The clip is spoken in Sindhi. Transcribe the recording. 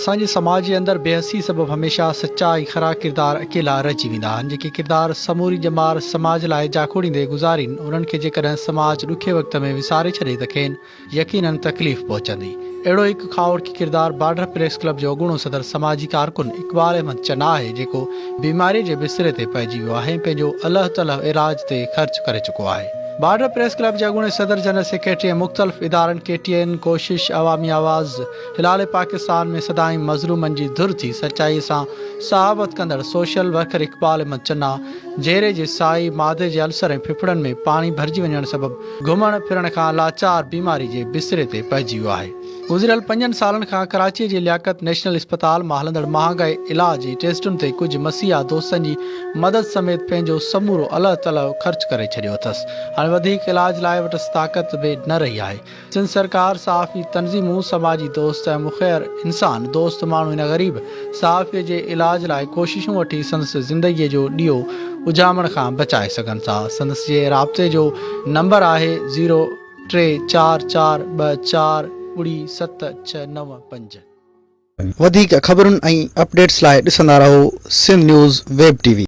اسان جي سماج جي اندر بي حسي سبب هميشه سچا ۽ کرا ڪردار اڪيلا رهجي ويندا آهن جيڪي ڪردار سموري ڄمار سماج لاء جاکوڙيندي گذارين انهن کي جيڪڏهن سماج ڏکي وقت ۾ وساري ڇڏي ته کين يقينن تڪليف پهچندي. اهڙو هڪ کاهوڙڪي ڪردار بارڊر پريس ڪلب جو اڳوڻو صدر سماجي ڪارڪن اقبال احمد چنا آهي جيڪو بيماري جي بستري تي پئجي ويو آهي ۽ پنهنجو الهه تلهه علاج تي خرچ ڪري چڪو آهي. بارڊر پريس ڪلب جي اڳوڻي صدر جنرل سيڪريٽري ۽ مختلف ادارن ڪي ٽي اين، ڪوشش، عوامي آواز، هلال پاڪستان ۾ سدائين مظلومن جي ڌر ٿي سچائي سان صحافت ڪندڙ سوشل ورڪر اقبال احمد چنا جيري جي سائي، معدي جي السر ۽ ڦڦڙن ۾ پاڻي ڀرجي وڃڻ سبب گهمڻ ڦرڻ کان لاچار بيماري جي بستري تي پئجي ويو آهي. گذريل پنجن سالن کان ڪراچيء جي لياقت نيشنل اسپتال مان هلندڙ مهانگائي علاج ۽ ٽيسٽن تي ڪجهه مسيحا دوستن جي مدد سميت پنهنجو سمورو الهه تلهه خرچ ڪري ڇڏيو اٿس. هاڻي وڌيڪ علاج لاء وٽس طاقت به نه رهي آهي. سنڌ سرڪار، صحافي تنظيمون، سماجي دوست ۽ مخير انسان دوست ماڻهو هن غريب صحافيء جي علاج لاء ڪوششون وٺي سندس زندگيء جو ڏيئو اجهامڻ کان بچائي سگهن ٿا. سندس جي رابطي جو نمبر آهي زيرو. ٽي چار چار ٻه چار ٻڙي ست ڇهه نو پنج. وڌيڪ خبرن ۽ اپڊيٽس لاء ڏسندا رهو Sindh news web T V.